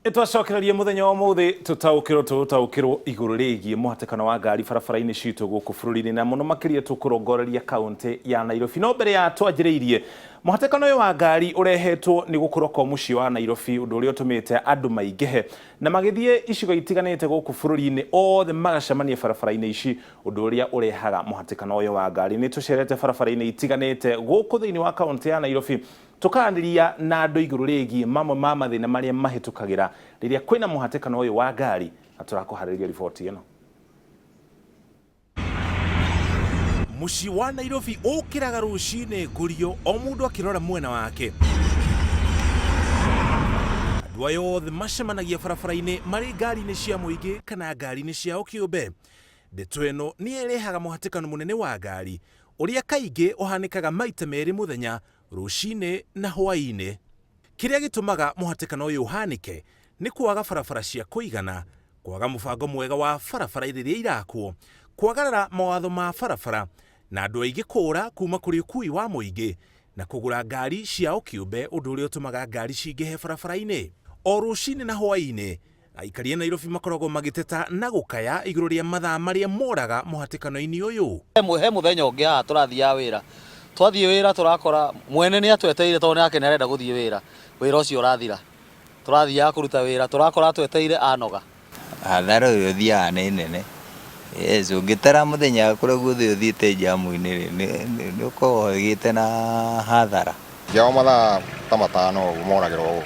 Nĩtwacokereria mũthenya wa ũmũthĩ tũtaũkĩrwo tũgũtaũkĩrwo igũrũ rĩgiĩ mũhatĩkano wa ngari barabara-inĩ citũ gũkũ bũrũri-inĩ na mũno makĩria tũkũrongoreria kaũntĩ ya Nairobi. No mbere ya twanjĩrĩirie, mũhatĩkano ũyũ wa ngari ũrehetwo nĩ gũkũra kwa mũciĩ wa Nairobi, ũndũ ũrĩa ũtũmĩte andũ maingĩhe na magĩthiĩ icigo itiganĩte gũkũ bũrũri-inĩ othe magacemania barabara-inĩ ici, ũndũ ũrĩa ũrehaga mũhatĩkano ũyũ wa ngari. Nĩ tũcerete barabara-inĩ itiganĩte gũkũ thĩinĩ wa kaũntĩ ya Nairobi Tũkaranĩria na andũ igũrũ rĩgiĩ mamwe ma mathĩna marĩa mahĩtũkagĩra rĩrĩa kwĩna mũhatĩkano ũyũ wa ngari na tũrakũharĩrĩria riboti ĩno. Mũciĩ wa Nairobi ũkĩraga rũcinĩ ngũrio o mũndũ akĩrora mwena wake. Andũ aya othe macemanagia barabara-inĩ marĩ ngari-inĩ cia mũingĩ kana ngari-inĩ ciao kĩũmbe. Ndeto ĩno nĩyo ĩrehaga mũhatĩkano mũnene wa ngari ũrĩa kaingĩ ũhanĩkaga maita merĩ mũthenya, rũcinĩ na hwaĩ-inĩ. Kĩrĩa gĩtũmaga mũhatĩkano ũyũ ũhanĩke nĩ kwaga barabara cia kũigana, kwaga mũbango mwega wa barabara rĩrĩa irakwo, kwagarara mawatho ma barabara, na andũ aingĩ kũũra kuma kũrĩ ũkuui wa mũingĩ na kũgũra ngari ciao kĩũmbe ũndũ ũrĩa ũtũmaga ngari cingĩhe barabara-inĩ. O rũcinĩ na hwaĩ-inĩ, Aikari a Nairobi makoragwo magĩteta na gũkaya igũrũ rĩa mathaa marĩa moraga mũhatĩkano-inĩ ũyũ. He mũthenya ũngĩ haha tũrathiaga wĩra, twathiĩ wĩra tũrakora mwene nĩ atwetereire tondũ nake nĩ arenda gũthiĩ wĩra, wĩra ũcio ũrathira. Tũrathiaga kũruta wĩra tũrakora atwetereire anoga. Hathara ĩrĩa ũthiaga nĩ nene. Yes, ũngĩtara mũthenya kũrĩa guothe ũthiĩte njamu-inĩ rĩ, nĩ ũkoragwo ũgĩte na hathara. Nginya o mathaa ta matano ũguo moragĩrwo gũkũ,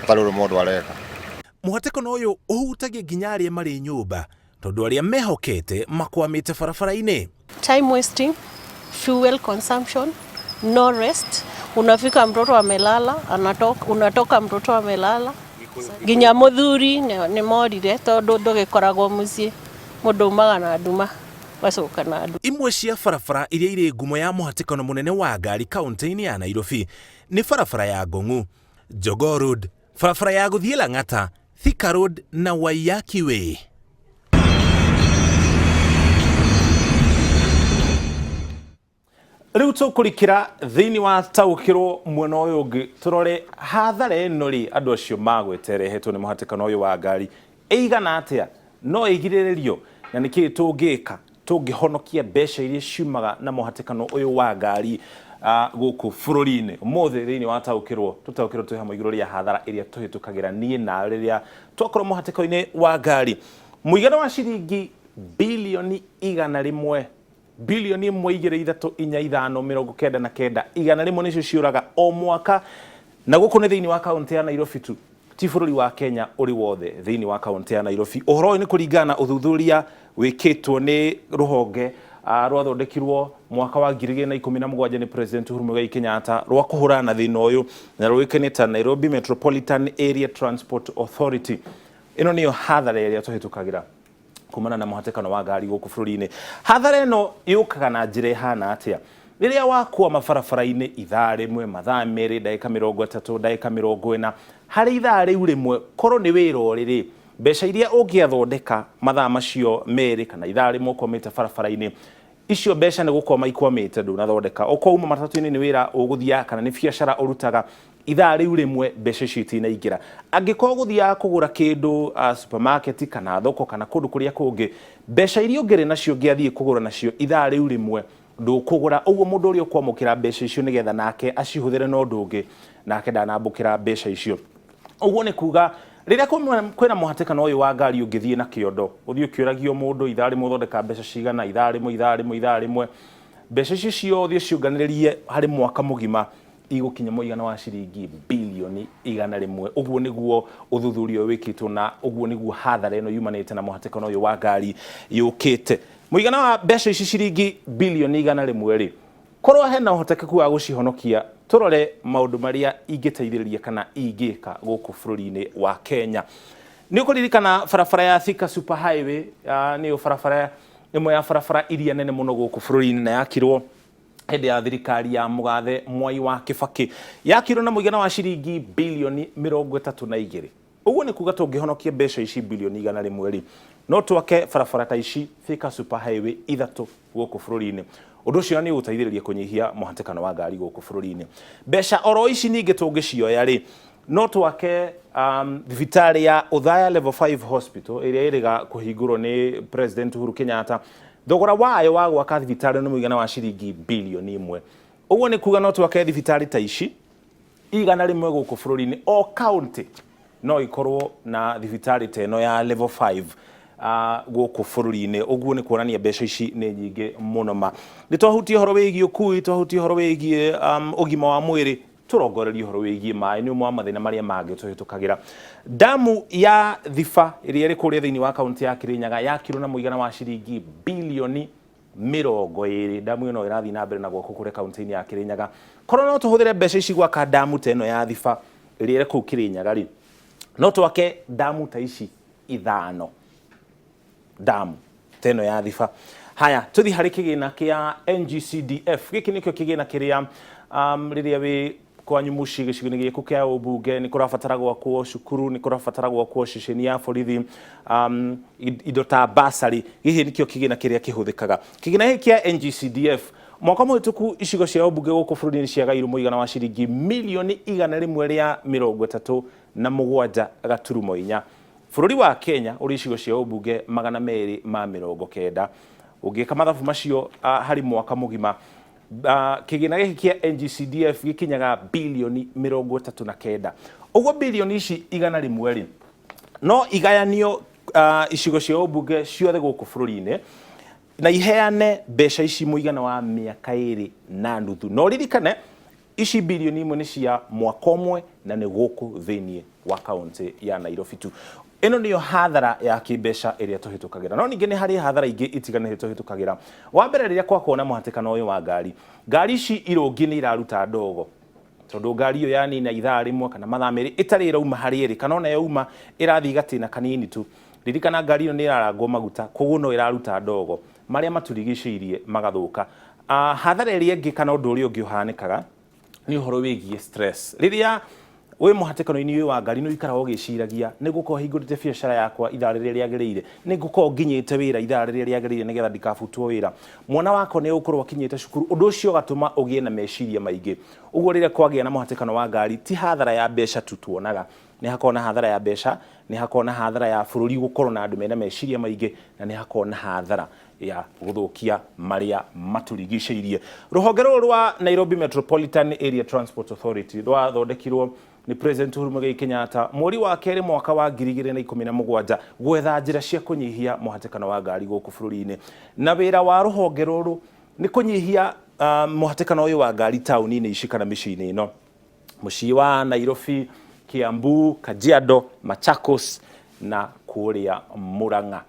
hatarĩ ũndũ mũndũ areka. Mũhatĩkano ũyũ ũhutagia nginya arĩa marĩ nyũmba tondũ arĩa mehokete makwamĩte barabara-inĩ. Time wasting, fuel consumption, no rest. Unafika mtoto amelala, anatoka, unatoka mtoto amelala. Nginya muthuri nĩ morire tondũ ndũgĩkoragwo mũciĩ, mũndũ umaga na nduma. Ũgacoka na andũ. Imwe cia barabara iria irĩ ngumo ya mũhatĩkano mũnene wa ngari kaũntĩ-inĩ ya Nairobi nĩ barabara ya Ngong'u, Jogoo Road, barabara ya gũthiĩ Lang'ata, Thika Road na Waiyaki Way. Rĩu tũkũrikĩra thĩinĩ wa taũkĩrwo mwena ũyũ ũngĩ tũrore hathara ĩno rĩ andũ acio magwete ĩrehetwo nĩ mũhatĩkano ũyũ wa ngari ĩigana atĩa, no ĩgirĩrĩrio na nĩkĩĩ tũngĩka tũngĩhonokia mbeca iria ciumaga na mũhatĩkano ũyũ wa ngari gũkũ bũrũri-inĩ. Ũmũthĩ thĩinĩ wa taũkĩrwo tũtaũkĩrwo twĩ hamwe igũrũ rĩa hathara ĩrĩa tũhĩtũkagĩra niĩ nawe rĩrĩa twakorwo mũhatĩko-inĩ wa ngari. Mũigana wa ciringi bilioni 100 Bilioni ĩmwe igĩrĩ ithatũ inya ithano 99 100 nĩcio ciũraga o mwaka, na gũkũ nĩ thĩinĩ wa kaũntĩ ya Nairobi tu, ti bũrũri wa Kenya ũrĩ wothe, thĩinĩ wa kaũntĩ ya Nairobi. Ũhoro ũyũ nĩ kũringana na ũthuthuria wĩkĩtwo nĩ rũhonge rwathondekirwo mwaka wa 2017 nĩ President Uhuru Muigai Kenyatta rwa kũhũrana na thĩna ũyũ na rũĩkaine ta Nairobi Metropolitan Area Transport Authority. Ĩno nĩyo hathara ĩrĩa tũhĩtũkagĩra kumana na mũhatĩkano wa ngari gũkũ bũrũri-inĩ. Hathara ĩno yũkaga na njĩra ĩhana atĩa? Rĩrĩa wakwama barabara-inĩ ithaa rĩmwe, mathaa merĩ, ndagĩka 30, ndagĩka 40, harĩ ithaa rĩu rĩmwe korwo nĩ wĩra ũrĩ rĩ, mbeca iria ũngĩathondeka mathaa macio merĩ kana ithaa rĩmwe ũkwamĩte barabara-inĩ, icio mbeca nĩ gũkwama ikwamĩte ndũnathondeka. Okorwo uma matatũ-inĩ nĩ wĩra ũgũthiaga kana nĩ biacara ũrutaga, ithaa rĩu rĩmwe mbeca icio itinaingĩra. Angĩkorwo ũgũthiaga kũgũra kĩndũ supermarket kana thoko kana kũndũ kũrĩa kũngĩ, mbeca iria ũngĩrĩ nacio ũngĩathiĩ kũgũra nacio ithaa rĩu rĩmwe ndũkũgũra. Ũguo mũndũ ũrĩa ũkwamũkĩra mbeca icio nĩgetha nake acihũthĩre na ũndũ ũngĩ, nake ndanambũkĩra mbeca icio. Ũguo nĩ kuga rĩrĩa kwĩna mũhatĩkano ũyũ wa ngari ũngĩthiĩ na kĩondo, ũthiĩ ũkĩũragio mũndũ ithaa rĩmwe ũthondeka mbeca cigana, ithaa rĩmwe, ithaa rĩmwe, ithaa rĩmwe, mbeca icio ciothe ũciũnganĩrĩrie harĩ mwaka mũgima igũkinya mũigana wa ciringi bilioni 100. Ũguo nĩguo ũthuthuria ũyũ wĩkĩtwo na ũguo nĩguo hathara ĩno yumanĩte na mũhatĩkano ũyũ wa ngari yũkĩte. Mũigana wa mbeca ici ciringi bilioni 100 rĩ, korwo hena ũhotekeku wa gũcihonokia, tũrore maũndũ marĩa ingĩteithĩrĩria kana ingĩka gũkũ bũrũri-inĩ wa Kenya. Nĩ ũkũririkana barabara ya Thika Super Highway, nĩyo barabara ĩmwe ya barabara iria nene mũno gũkũ bũrũri-inĩ na yakirwo hĩndĩ ya thirikari ya mũgathe Mwai wa Kĩbakĩ. Yakirwo na mũigana wa ciringi bilioni 32. Ũguo nĩ kuga tũngĩhonokia mbeca ici bilioni 100 rĩ, no twake barabara ta ici Thika Super Highway ithatũ gũkũ bũrũri-inĩ. Ũndũ ũcio nĩ ũgũteithĩrĩria kũnyihia mũhatĩkano wa ngari gũkũ bũrũri-inĩ. Mbeca oro ici ningĩ tũngĩcioya rĩ, No twake thibitarĩ ya Othaya Level 5 Hospital ĩrĩa ĩrĩga kũhingũrwo nĩ President Uhuru Kenyatta. Thogora wayo wa gwaka thibitarĩ nĩ mũigana wa ciringi bilioni 1. Ũguo nĩ kuga no twake thibitarĩ ta ici 100 gũkũ bũrũri-inĩ. O county no ikorwo na thibitarĩ ta ĩno ya level 5 gũkũ bũrũri-inĩ. Ũguo nĩ kuonania mbeca ici nĩ nyingĩ mũno. Ma nĩ twahutia ũhoro wĩgiĩ ũkui, twahutia ũhoro wĩgiĩ ũgima wa mwĩrĩ, tũrongorerie ũhoro wĩgiĩ maĩ. Nĩ ũmwe wa mathĩna marĩa mangĩ tũhĩtũkagĩra. Damu ya Thiba ĩrĩa ĩrĩ kũrĩa thĩinĩ wa kaunti ya Kirinyaga yakirwo na mũigana wa ciringi bilioni 20. Damu ĩyo no ĩrathiĩ na mbere na gwakwo kũrĩa kaunti-inĩ ya Kirinyaga. Korwo no tũhũthĩre mbeca ici gwaka damu ta ĩno ya Thiba ĩrĩa ĩrĩ kũu Kirinyaga rĩ, no twake damu ta ici 5, damu ta ĩno ya Thiba. Haya, tũthiĩ harĩ kĩgĩna kĩa NGCDF. Gĩkĩ nĩkĩo kĩgĩna kĩrĩa rĩrĩa wĩ kwanyu mũciĩ gĩcigo-inĩ gĩaku kĩa ũmbunge nĩ kũrabatara gwakwo cukuru, nĩ kũrabatara gwakwo ceceni ya borithi, indo ta basarĩ. Gĩkĩ nĩkĩo kĩgĩna kĩrĩa kĩhũthĩkaga. Kĩgĩna gĩkĩ kĩa NGCDF, mwaka mũhĩtũku icigo cia ũmbunge gũkũ bũrũri-inĩ ciagairwo mũigana wa ciringi milioni 137.4. Bũrũri wa Kenya ũrĩ icigo cia ũmbunge 290. Ũngĩka mathabu macio harĩ mwaka mũgima, kĩgĩna gĩkĩ kĩa NGCDF gĩkinyaga bilioni 39. Ũguo bilioni ici 100 rĩ, no igayanio icigo cia ũmbunge ciothe gũkũ bũrũri-inĩ na iheane mbeca ici mũigana wa mĩaka 2.5. No ririkane ici bilioni 1 nĩ cia mwaka ũmwe na nĩ gũkũ thĩinĩ wa kaunti ya Nairobi tu. Ĩno nĩyo hathara ya kĩmbeca ĩrĩa tũhĩtũkagĩra. No ningĩ nĩ harĩ hathara ingĩ itiganĩte tũhĩtũkagĩra. Wa mbere, rĩrĩa kwakorwo na mũhatĩkano ũyũ wa ngari, ngari ici irũngi nĩ iraruta ndogo, tondũ ngari ĩyo yanina ithaa 1 kana mathaa 2 ĩtarĩ ĩrauma harĩa ĩrĩ, kana ona yauma ĩrathiĩ gatĩna kanini tu. Ririkana ngari ĩyo nĩ ĩrarangwo maguta, koguo no ĩraruta ndogo, marĩa matũrigicĩirie magathũka. Hathara ĩrĩa ĩngĩ kana ũndũ ũrĩa ũngĩ ũhanĩkaga nĩ ũhoro wĩgiĩ stress. Rĩrĩa wĩ mũhatĩkano-inĩ ũyũ wa ngari, nĩ ũikaraga ũgĩciragia, nĩ ngũkorwo hingũrĩte biacara yakwa ithaa rĩrĩa rĩagĩrĩire, nĩ ngũkorwo nginyĩte wĩra ithaa rĩrĩa rĩagĩrĩire nĩgetha ndikabutwo wĩra, mwana wakwa nĩ ũgũkorwo akinyĩte cukuru. Ũndũ ũcio ũgatũma ũgĩe na meciria maingĩ. Ũguo rĩrĩa kwagĩa na mũhatĩkano wa ngari, ti hathara ya mbeca tu tuonaga, nĩ hakoragwo na hathara ya mbeca, nĩ hakoragwo na hathara ya bũrũri gũkorwo na andũ mena meciria maingĩ, na nĩ hakoragwo na hathara ya gũthũkia marĩa matũrigicĩirie. Rũhonge rũrũ rwa Nairobi Metropolitan Area Transport Authority rwathondekirwo nĩ President Uhuru Muigai Kenyatta mweri wa kerĩ mwaka wa 2017 gwetha njĩra cia kũnyihia mũhatĩkano wa ngari gũkũ bũrũri-inĩ. Na wĩra wa rũhonge rũrũ nĩ kũnyihia mũhatĩkano ũyũ wa ngari taũni-inĩ ici kana mĩciĩ-inĩ ĩno, mũciĩ wa Nairobi, Kiambu, Kajiado, Machakos na kũrĩa Murang'a.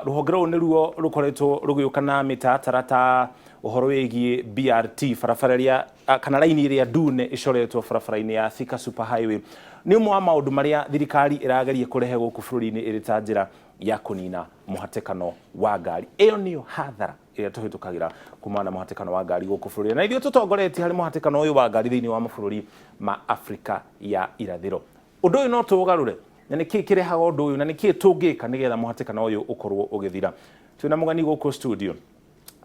Rũhonge rũrũ nĩruo rũkoretwo rũgĩũka na mĩtaratara ta ũhoro wĩgiĩ BRT, barabara ĩrĩa kana raini ĩrĩa ndune ĩcoretwo barabara-inĩ ya Thika Super Highway. Nĩ ũmwe wa maũndũ marĩa thirikari ĩrageria kũrehe gũkũ bũrũri-inĩ ĩrĩ ta njĩra ya kũnina mũhatĩkano wa ngari. Ĩyo nĩyo hathara ĩrĩa tũhĩtũkagĩra kumana na mũhatĩkano wa ngari gũkũ bũrũri-inĩ. Na ithuĩ tũtongoretie harĩ mũhatĩkano ũyũ wa ngari thĩinĩ wa mabũrũri ma Afrika ya irathĩro. Ũndũ ũyũ no tũũgarũre, na nĩkĩ kĩrehaga ũndũ ũyũ, na nĩkĩ tũngĩka nĩgetha mũhatĩkano ũyũ ũkorwo ũgĩthira? Twĩna mũgeni gũkũ studio,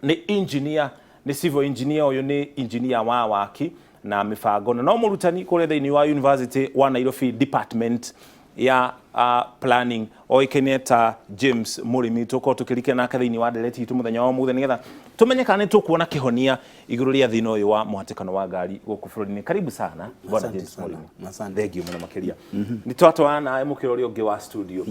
nĩ engineer, nĩ civil engineer. Ũyũ nĩ engineer wa waki na mĩbango, na no mũrutani kũrĩa thĩinĩ wa University wa Nairobi, department ya planning, oĩkaine ta James Mũrĩmi. Tũkorwo tũkĩrikana nake thĩinĩ wa ndereti itũ mũthenya wa ũmũthĩ nĩgetha tũmenye kana nĩ tũkuona kĩhonia igũrũ rĩa thĩna ũyũ wa mũhatĩkano wa ngari gũkũ bũrũri-inĩ. Karibu sana, bwana Asante James sana. Mũrĩmi. Asante. Thank you mũno makĩria. Nĩ twatwarana nawe mũkĩra ũrĩa ũngĩ wa studio.